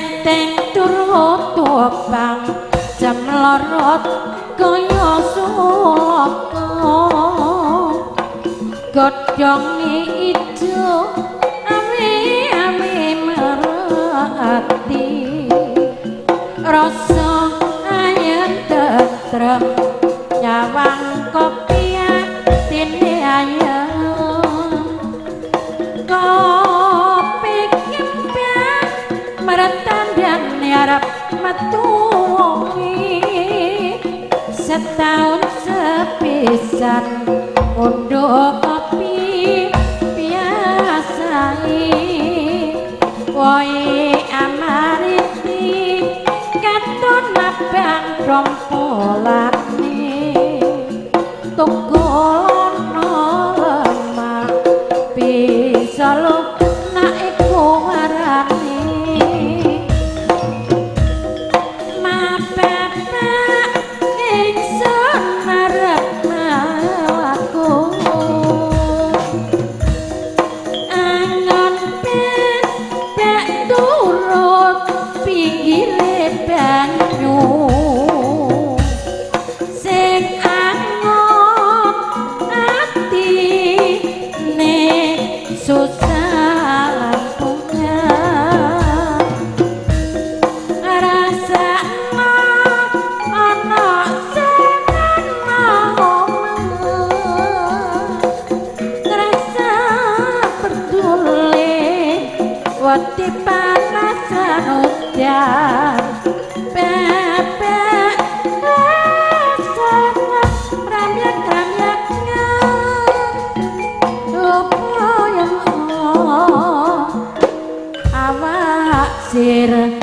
Enteng turu topang jemlorot kaya sulaka godhonge ijo ame-ame merati rasa ayem tentrem nyawang kopi atine ayem kopi kembang mertandane arep metu wengi setahun sepisan unduh kopi biasai woe amariti katon abang rompolane tunggu lemah bisa nak iku warane mabapak ingsun marep mlaku angon bebek turut pinggire banyu sing angon atine susah lampunya rasakno ana sing ngrasa peduli wedi panasan udan bebek rasane ramyak-ramyak awak sir